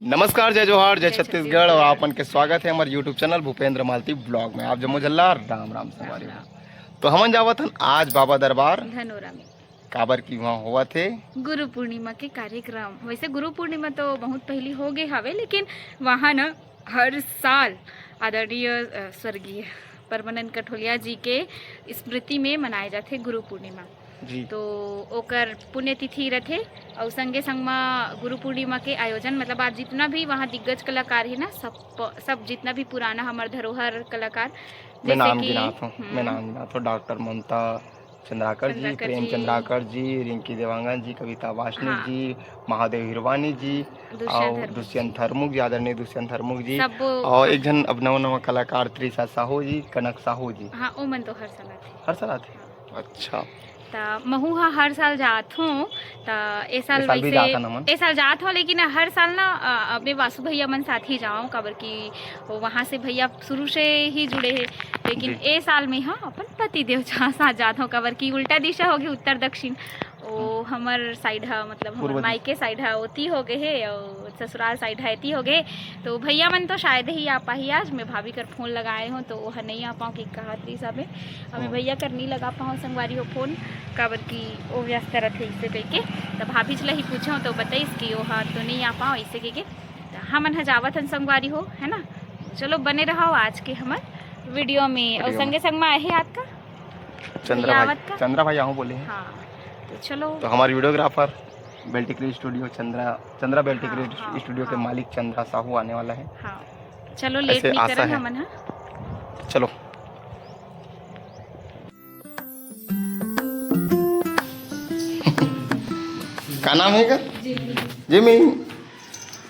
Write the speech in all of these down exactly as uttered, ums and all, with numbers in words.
नमस्कार, जय जोहार, जय जय छत्तीसगढ़। छत्तीसगढ़। और आपन के स्वागत है हमारे YouTube channel Bhupendra Malti blog में। आप जम्मो झन ला राम राम संगवारी हो। तो हमन जावत हन आज बाबा दरबार। धनोरा में। काबर कि वहाँ होवत हे गुरु पूर्णिमा के कार्यक्रम। वैसे गुरु पूर्णिमा तो बहुत पहली हो गए हवे, लेकिन वहाँ न हर साल आदरणीय, अ, स्वर्गीय परमानंद कठोलिया जी के स्मृति में मनाए जाथे गुरु पूर्णिमा। जी। तो ओकर पुण्यतिथि रथे, अउ संगे संग म गुरु पूर्णिमा के आयोजन, मतलब, आज जितना भी वहाँ दिग्गज कलाकार हे ना, सब प-, सब जितना भी पुराना हमर धरोहर कलाकार, मैं जैसे नाम कि, गिनात हूँ, मैं हम्म। नाम गिनात हूँ, डॉक्टर ममता चंद्राकर जी, चंद्राकर प्रेम जी। चंद्राकर जी, रिंकी देवांगन जी, कविता वासनिक हाँ। जी, महादेव हिरवानी जी, दुष्यंत और हरमुख दुष्यंत जी। हरमुख जी, आदरणीय दुष्यंत हरमुख जी, सब और एक झन अब नवा नवा कलाकार त्रिशा साहू जी, कनक साहू जी। हाँ, ओमन तो हर साल आथे। हर साल आथे? हाँ। अच्छा। त महू ह हर साल जात हूँ, त ए साल ए साल भी वैसे, जात हन हमन। ए साल जात हूँ, लेकिन हर साल ना, अ, अपने वासु भैया मन साथ ही जाऊँ, काबर कि वो वहाँ से भैया शुरू से ही जुड़े हैं। लेकिन जी। ए साल में ह अपन पति देव साथ जात हूँ, काबर कि उल्टा दिशा हो गई, उत्तर दक्षिण। ओ हम्म। हमर साइड ह, मतलब, हमर पूर्व दिशा। मायके साइड ह ओती हो गए हे, और ससुराल साइड ह एती हो गए। तो भैया मन तो शायद ही आ पाही आज, मैं भाभी कर फोन लगाए हूँ, तो वो ह नहीं आ पाऊँ कि कहा थी सब। अभी हम्म। भैया कर नहीं लगा पाऊँ संगवारी हो फोन, काबर कि वो व्यस्त रहते इसे कह के। तो भाभी चला ही पूछो तो बताइस कि वो ह तो नहीं आ पाऊँ इसे कह के। तो हमन ह जावत हन संगवारी हो, है ना। चलो बने रहो आज के हमर वीडियो में। और वीडियो में। संगे संग में आहे आपका चंद्रा भैया भाई, आवत का? चंद्रा भाई आहू बोले हैं। हाँ, तो चलो। तो हमारे वीडियोग्राफर बेल्टी क्रिएट स्टूडियो, चंद्रा, चंद्रा बेल्टी हाँ, क्रिएट हाँ, स्टूडियो के हाँ। मालिक चंद्रा साहू आने वाला है। हाँ, चलो लेट ऐसे नहीं आशा करन है। हमन, हाँ। चलो। का नाम है का? जिमी। जिमी।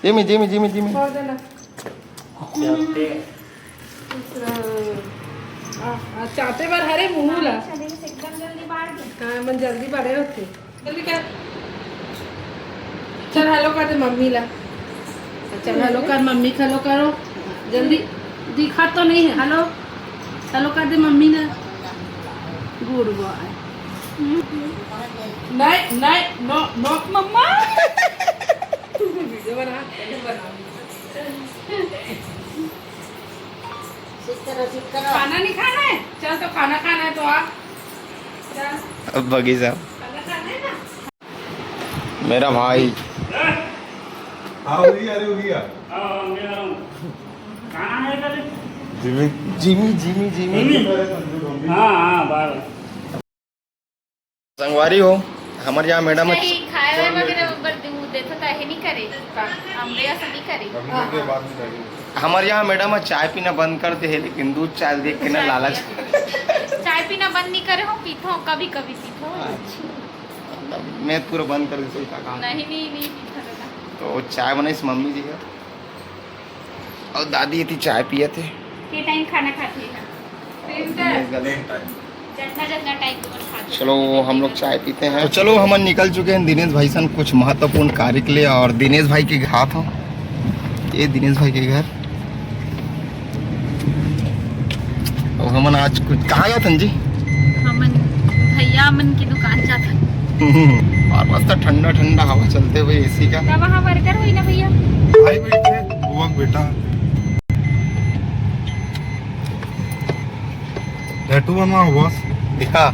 जिमी, जिमी, जिमी, जिमी। छोड़ देना। चाहते। आ, आ, चाहते बर हरे मुहू ला। अच्छा, देख, एकदम जल्दी बाढ़ दे। हाँ, मन जल्दी बड़े होते। जल्दी कर। चल, हेलो कर दे मम्मी ला। चल, हेलो कर, मम्मी को हेलो करो। जल्दी। दिखा तो नहीं है। हेलो। हेलो कर दे मम्मी ने। गुड बॉय। नहीं, नहीं, नो, नो। मम्मा। वीडियो बना, पहले बना। खाना नहीं खाना है? चल, तो खाना खाना है तो आ। चल। अब बगीचा। खाना खाना है ना? मेरा भाई। हाँ, वही, अरे, वही आ। हाँ, हाँ, मैं आ रहा हूँ। कहाँ है कल? जिमी। जिमी, जिमी, जिमी। जिमी? हाँ, हाँ, बार। संगवारी हो, हमर यहाँ मैडम कहीं खाए वाए वगैरह ऊपर दे-, देथो तो हे नहीं करे। हमरे ऐसा नहीं करे। हमर यहाँ मैडम ह चाय पीना बंद कर दे हे, लेकिन दूध चाय देख के ना लालच। चाय पीना बंद नहीं करे हो, पीथो, कभी कभी पीथो। अच्छा। मैं पूरा बंद कर दे, सही का कहा। नहीं, नहीं, नहीं पीथो दादा। तो चाय बनाइस मम्मी जी ह, और दादी इतनी चाय पियत हे। के टाइम खाना खाती है? सेम टाइम। जतना, जतना टाइम तुमन खाते हो, चलो, उतने हम लोग टाइम। चाय पीते हैं। तो चलो, हमन निकल चुके हैं दिनेश भाई सन कुछ महत्वपूर्ण कार्य के लिए, और दिनेश भाई के घर हो, ये दिनेश भाई के घर। और हमन आज कुछ, कहाँ जात हन जी? हमन भैया मन की दुकान जात हन। और मस्त ठंडा ठंडा हवा चलते हुए एसी का। तब वहाँ वर्कर हुई ना भैया? भाई बैठे, वो बेटा। टैटू बनवाओ बॉस। दिखा।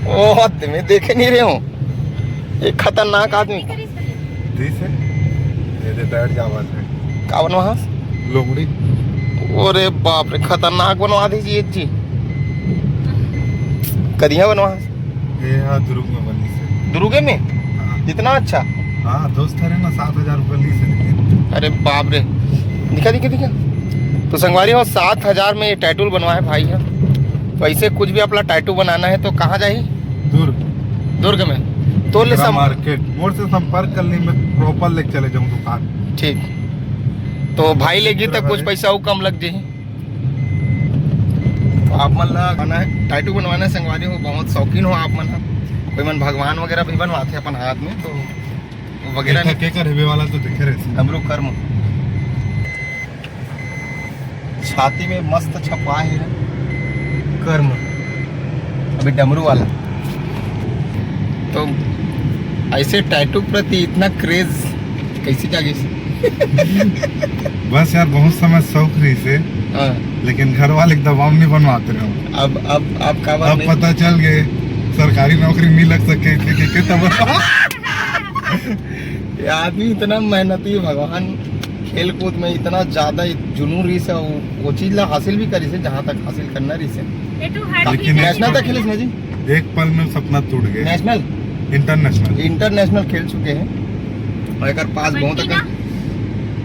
ओ, मैं देखे नहीं रहे हूँ। एक खतरनाक आदमी। दिस है। ये दे बैठ जा बस में। का बनवा हस? लोमड़ी। अरे बाप रे, खतरनाक बनवा दीजिए जी। कदिया बनवा हस? ये हाँ, दुर्ग में बनी से। दुर्गे में? हाँ। इतना अच्छा? हाँ, दोस्त हरे ना, सात हजार रुपये ली से लेकिन। अरे बाप रे, दिखा, दिखा, दिखा। तो संगवारी हो, सात हजार में ये टैटू बनवाए भाई है। तो ऐसे कुछ भी अपना टैटू बनाना है तो कहाँ जाही? दुर्ग। दुर्ग में? तो ले मेरा सम- मार्केट, मोर से संपर्क कर ली, मैं प्रॉपर लेके चले जाऊँ दुकान। ठीक। तो भाई लेगी तो कुछ पैसा वो कम लग जाही। तो आप मन ला आना है, टैटू बनवाना है संगवारी हो, बहुत शौकीन हो आप मन ह। कोई मन भगवान वगैरह भी बनवाथे अपन हाथ में, तो वगैरह एकर, नहीं। एकर हेवे वाला तो देखे रहे। डमरू कर्म। छाती में मस्त छपवाए हे कर्म। अभी डमरू वाला। तो ऐसे टैटू प्रति इतना क्रेज कैसे जागिस? बस यार, बहुत समय शौक रहिसे, हाँ। लेकिन घर वाले के दबाव नहीं बनवाते रहे। अब, अब, अब का बात अब नहीं? पता चल गए, सरकारी नौकरी नहीं लग सके, इसलिए के, के तब ये आदमी इतना मेहनती, भगवान, खेल कूद में इतना ज्यादा जुनून रहिसे, वो, वो चीज ला हासिल भी करिसे, जहाँ तक हासिल करना रहिसे। ये तो हर लेकिन चीज एक नेशनल में तक खेलिस ना जी? एक पल में सपना टूट गया। नेशनल? इंटरनेशनल। इंटरनेशनल खेल चुके हैं और एकर पास बहुत बंटी अकन ना?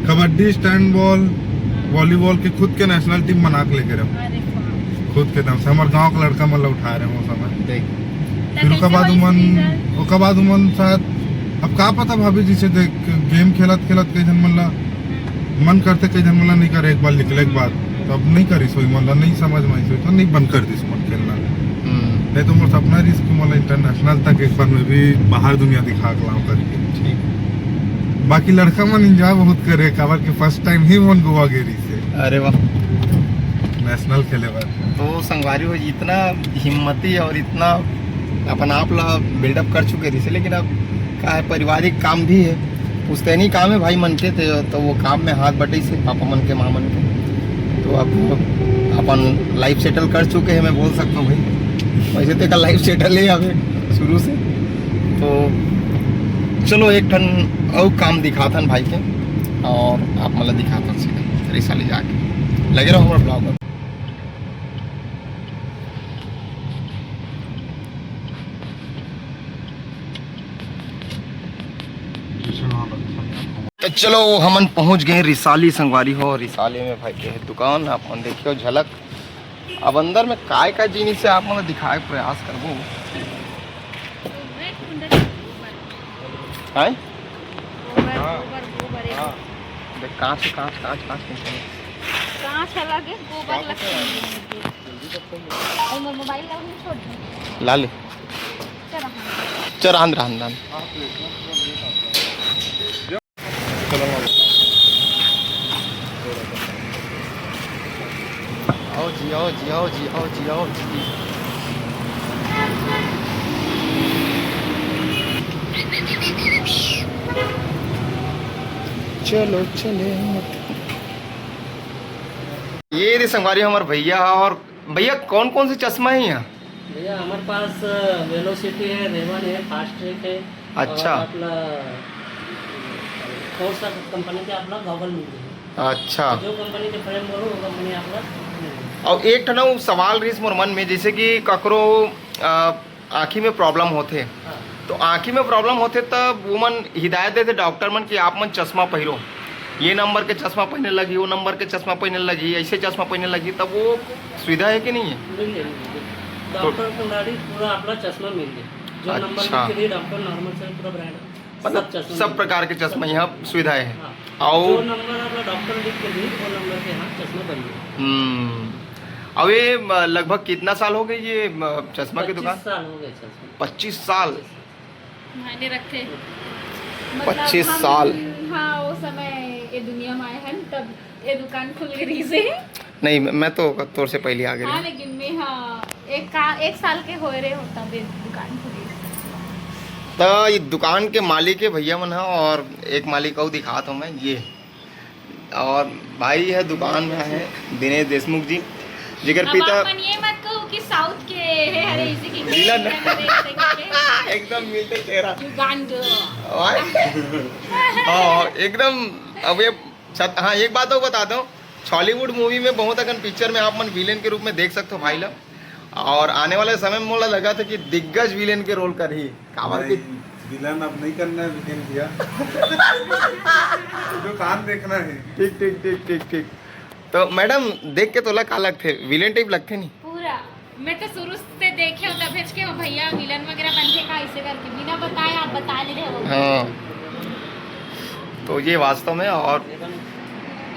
कबड्डी, स्टैंड बॉल, हाँ। वॉलीबॉल के खुद के नेशनल टीम बना के लेके रहे। अरे वाह। खुद के दम से हमर गांव के लड़का मन ला उठाए रहे हो समय। देख। फिर ओकर बाद उमन, ओकर बाद उमन शायद, अब का पता भाभी जी से देख, गेम खेलत खेलत कई झन मन ला मन करते, कई झन मन ला नहीं करे एक बार निकले के बाद, तो अब नहीं करिस होही मन ला, नहीं समझ में आइस होही, तो नहीं बंद कर दिस मन खेलना। हम्म। नहीं तो मोर सपना रहिस कि मोला इंटरनेशनल तक एक बार में भी बाहर दुनिया दिखा के लाऊं करके। ठीक। बाकी लड़का मन एंजॉय बहुत करे, काबर के फर्स्ट टाइम ही मन गोवा गे रहिसे। अरे वाह। नेशनल खेले बर। तो संगवारी हो, इतना हिम्मती और इतना अपन आप ला बिल्डअप कर चुके रहिसे, लेकिन अब का है, पारिवारिक काम भी है, पुश्तैनी काम है भाई मन के, ते, तो वो काम में हाथ बटाइसे पापा मन के, माँ मन के। तो अब अपन लाइफ सेटल कर चुके हैं, मैं बोल सकता हूँ भाई। वैसे तो एकर लाइफ सेटल है अभी शुरू से। तो चलो, एक ठन अउ काम दिखाथन भाई के, और आप मन ला दिखाथन सीधा रिसाली जाके। लगे रहो हमारे ब्लॉग में। तो चलो, हमन पहुंच गए रिसाली संगवारी हो। रिसाली में भाई के है दुकान, आप मन देखियो झलक। अब अंदर में काय काय जिनिस है, आप मन ला दिखाए के प्रयास करबो। आय? गोबर, गोबर, गोबर, एक हाँ। देख, कांच, कांच, कांच, कांच, कांच। कांच अलग है, गोबर अलग है। अरे, मोर मोबाइल ला वहीं छोड़ दे। ला ले। चल, हाँ। चल, रहन, रहन, रहन। आओ जी, आओ जी, आओ जी, आओ जी, आओ जी। चलो चले। ये दे संगवारी हमार भैया, और भैया कौन कौन से चश्मा है यहाँ? भैया हमारे पास वेलोसिटी है, रेवन है, फास्ट ट्रैक है। अच्छा। और आपला कौन सा कंपनी के आपला गॉगल मिल जाएगा। अच्छा। जो कंपनी के फ्रेम बोलो, वो कंपनी आपला मिल जाएगा। और एक ठन अउ सवाल रहिस मोर मन में, जैसे कि ककरो, अ, आँखी में प्रॉब्लम होथे, हाँ। तो आँखी में प्रॉब्लम होथे, तब वो मन हिदायत देथे डॉक्टर मन कि आप मन चश्मा पहिरो, ये नंबर के चश्मा पहने लगी, वो नंबर के चश्मा पहने लगी, ऐसे चश्मा पहने लगी, तब वो सुविधा है कि नहीं है? मिल जाएगी, मिल जाएगी। तो डॉक्टर को गाड़ी पूरा आपला चश्मा मिल जाए, जो नंबर अच्छा। लिख के दिए डॉक्टर, नॉर्मल से पूरा ब्रांड, मतलब सब चश्मा सब मिल प्रकार के जाए। चश्मा सब। यहाँ सुविधाएं हैं। हाँ। और जो नंबर आपला डॉक्टर लिख के दिए, वो नंबर के यहाँ चश्मा बन जाए। हम्म। अब ये, अ, लगभग कितना साल हो गए ये, अ, चश्मा की दुकान? पच्चीस साल हो गए चश्मा। पच्चीस साल? मायने रखते। मतलब पच्चीस हम, साल। हाँ, वो समय ये दुनिया में आए हैं, तब ये दुकान खुल गई रही से। नहीं, मैं तो तोर से पहले आ गई हाँ, रही। लेकिन मैं, हाँ, एक का, एक साल के होए रहे होता बे दुकान खुली। तो ये दुकान के मालिक है भैया मन है, और एक मालिक अउ दिखात हूँ मैं, ये। और भाई है दुकान में है दिनेश देशमुख जी, जेकर अब पिता आप मन ये मत कहो कि साउथ के है, हरे इसी की विलन। एकदम मिलते चेहरा। युगांडा। और हाँ, एकदम। अब ये छत-, हाँ, एक बात और बता दो, छॉलीवुड मूवी में बहुत अकन पिक्चर में आप मन विलेन के रूप में देख सकते हो भाई ला। और आने वाले समय में मोला लगा था कि दिग्गज विलेन के रोल करही, काबर नहीं, कि विलेन अब नहीं करना है विलेन भैया। दुकान देखना है। ठीक, ठीक, ठीक, ठीक, ठीक। तो मैडम, देख के तोला का लगथे, विलेन टाइप लगथे नहीं? पूरा। मैं तो शुरू से देखे हूँ, तब भेज के वो भैया विलन वगैरह बनते का, इसे करके बिना बताए आप बता ले रहे हो। हाँ, तो ये वास्तव में। और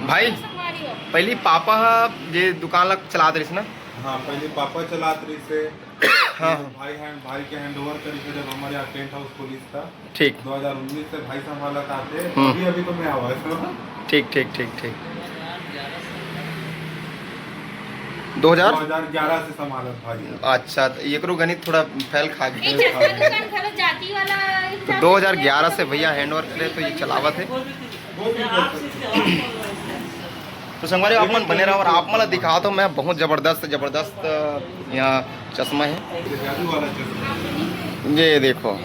भाई, संगवारी हो। पहली पापा हा ये दुकान ला चलात रहिस ना? हाँ, पहले पापा चलात रहिस हे। हाँ। भाई हैंड, भाई के हैंड ओवर करिस हे, जब हमारे यहाँ टेंट हाउस खोलिस था। ठीक। दो हज़ार उन्नीस से भाई संभालत आते, हम्म। अभी, अभी तो मैं आवा है। ठीक, ठीक, ठीक, ठीक। दो हज़ार? दो हज़ार ग्यारह से संभालत भाई। अच्छा, तो एकरो गणित थोड़ा फैल खा गया। ए, चश्मा दुकान खड़ा जाति वाला तो दो हज़ार ग्यारह से भैया हैंड ओवर करे, तो ये चलावत है। तो संगवारी, आप मन बने रहो और आप मन ला दिखात हों मैं बहुत जबरदस्त, जबरदस्त यहाँ चश्मा है। ये देखो,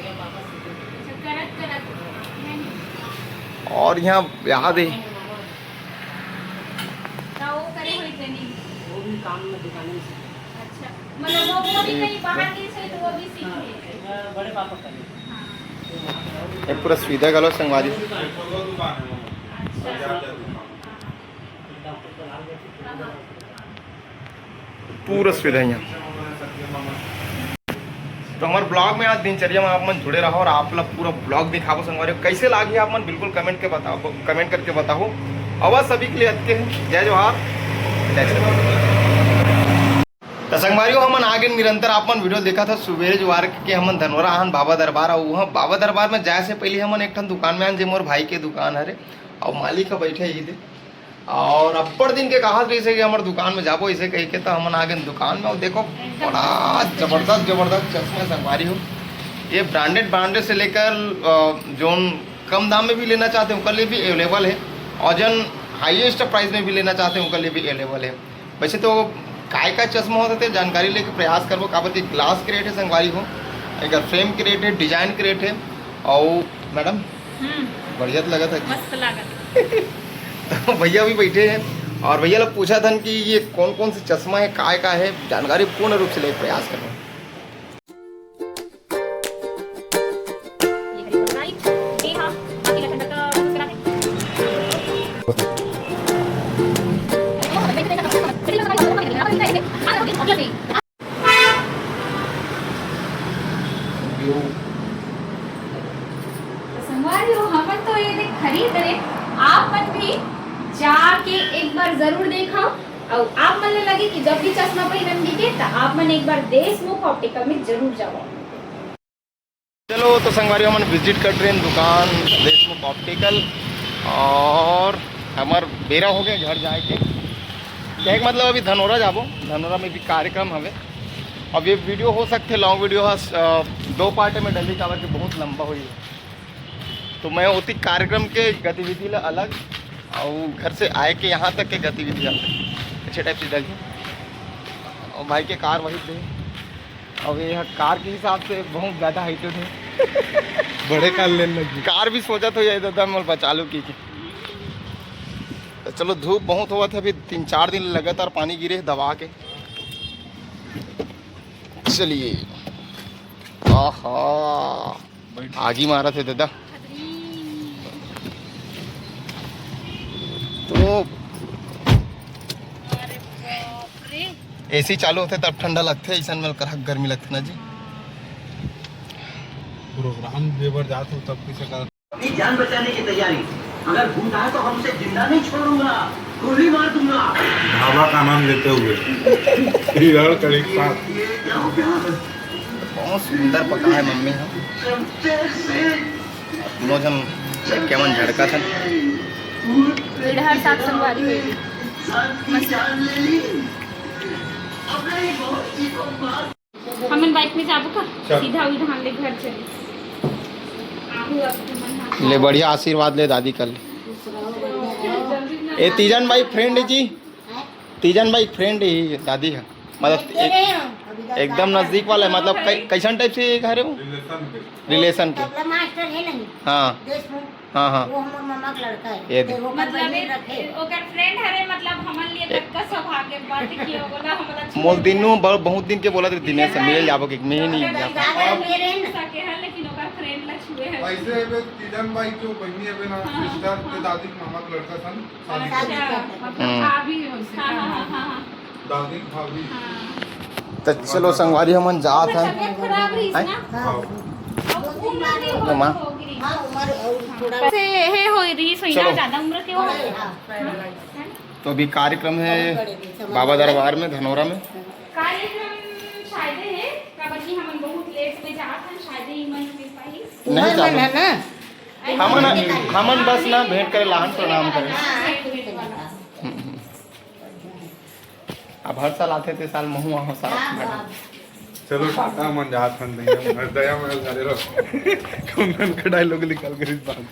और यहाँ याद है। अच्छा, मतलब वो, वो भी कहीं बाहर के से तो वो भी सीखे। ये पूरा सुविधा घलो संगवारी। पूरा सुविधा यहाँ। तो हमारे ब्लॉग में आज दिनचर्या में आप मन जुड़े रहो और आप ला पूरा ब्लॉग दिखाबो संगवारी। कैसे लागी आप मन बिल्कुल कमेंट के बताओ, कमेंट करके बताओ। आवाज सभी के लिए अच्छे हैं। जय जोहार, जय छत्तीसगढ़। तो संगवारी हो, हमन आगे निरंतर आप मन वीडियो देखा था सुबेरे जुआर के हमन धनोरा आहन बाबा दरबार। और वहाँ बाबा दरबार में जाए से पहले हमन एक ठन दुकान में आन, जे मोर भाई के दुकान हरे और मालिक ह बैठे ही दे। और अब्बड़ दिन के कहात रहिस हे कि हमर दुकान में जाबो, इसे कह के तो हमन आ गए दुकान में। और देखो, बड़ा जबरदस्त, जबरदस्त चश्मा संगवारी हो। ये ब्रांडेड, ब्रांडेड से लेकर, अ, जोन कम दाम में भी लेना चाहते हैं, उनके लिए भी अवेलेबल है, और जन हाईएस्ट प्राइस में भी लेना चाहते हैं, उनके लिए भी अवेलेबल है। वैसे तो काय का चश्मा होता है, जानकारी लेके प्रयास करबो, काबर कि ग्लास के रेट है संगवारी हो, एकर फ्रेम के रेट है, डिजाइन के रेट है। और मैडम, हम्म। बढ़िया तो लगत है कि? मस्त लागत। तो भैया भी बैठे हैं और भैया लोग पूछा था कि ये कौन कौन से चश्मा है, काय का है, जानकारी पूर्ण रूप से लेके प्रयास करबो। तो संगवारी हो, हमन तो ये देख खरीद रहे, आप मन भी जाके एक बार जरूर देखो। और आप मन ल लगे कि जब भी चश्मा पहिरन दिखे, तो आप मन एक बार देशमुख ऑप्टिकल में जरूर जाओ। चलो, तो संगवारी, हमन विजिट कर रहे हैं दुकान देशमुख ऑप्टिकल, और हमार बेरा हो गया घर जाए के। कहे के मतलब, अभी धनोरा जाबो, धनोरा में भी कार्यक्रम हवे। अब ये वीडियो हो सकते लॉन्ग वीडियो ह, अ, दो पार्ट में डली, काबर के बहुत लंबा हुई है। तो मैं ओती कार्यक्रम के गतिविधि ला अलग, और घर से आए के यहाँ तक के गतिविधि अलग, अच्छे टाइप से डली। और भाई के कार वही दे। अब ये कार के हिसाब से बहुत ज्यादा हाइटेड है। बड़े कार लेने लगी। कार भी सोचत हो जाए दादा, मोल बचा लो की, की। तो चलो, धूप बहुत होवत है, अभी तीन चार दिन लगातार पानी गिरे दबा के। चलिए, आहा, आगी मारत है दादा। तो अरे बाप रे। एसी चालू होथे तब ठंडा लगथे, ऐसन में करहक गर्मी लगथे ना जी। प्रोग्राम दे बर जात हो तब कैसे कर? अपनी जान बचाने की तैयारी। अगर भूत आए तो हम उसे जिंदा नहीं छोड़ूंगा, गोली मार दूंगा। ढाबा का नाम लेते हुए। यार, करीब सात। ये क्या हो गया? बहुत सुंदर पका है मम्मी ह। दोनों झन एक के मन झड़का था। इधर साग संगवारी हुई। मस्त। हमन बाइक में जाबो का? चल। सीधा उही धान ले घर चली। आहू अब तुमन हा। ले, बढ़िया आशीर्वाद ले दादी कर ले। ए, तीजन भाई फ्रेंड जी, तीजन भाई फ्रेंड ही दादी है, मतलब एक, एकदम नजदीक वाला है, मतलब कै-, कैसन टाइप से घर है वो? रिलेशन के। रिलेशन के। तबला मास्टर है नहीं? हाँ। देशमुख। हाँ, हाँ। वो हमर ममा के लड़का है। ये दे। तो ओकर मतलब बहिनी ए-, रखे। ओकर फ्रेंड हरे, मतलब हमन लिए ए- कतका सौभाग्य के बात है कि ओला हमला छुए मोल दिनू बर बहुत दिन के बोलत रहे, दिनेश से मिले जाबो, कि मैं नहीं जा पाऊँ। मेरे हैं। सके हैं, लेकिन ओकर फ्रेंड ला छुए है। ऐसे एबे तीजन भाई जो बहिनी एबे ना, हाँ, सिस्टर के हाँ। दादी के मामा के लड़का सन, शादी अच्छा, करके। मतलब हम्म। भाभी हो से। हाँ, हाँ, हाँ, हाँ, हाँ। दादी भाभी। हाँ। तो चलो संगवारी हमन जात हन। तबियत खराब रहिस हैं? ना? हाँ। अब उम्र भी हो, माँ। हो गिरी। हाँ, उम्र और थोड़ा से हे होई रहिस, होई ना, हाँ। ज्यादा उम्र के हो। हाँ। है ना? तो अभी कार्यक्रम है बाबा दरबार में, धनोरा में। कार्यक्रम शायद है, काबर कि हमन बहुत लेट में जात हन, शायद ही मंच मिल पाही। नहीं उम्र में चालू। है ना? हमन, हमन बस ना भेंट करे लाहन, प्रणाम करे। हाँ, हाँ। हम्म, हम्म। अब हर साल आथे ते साल महू आहो साथ में। चलो टाटा, मन जात हन, दया में, दया में घरे रहो। कुंदन का डायलॉग निकाल के इस बात में।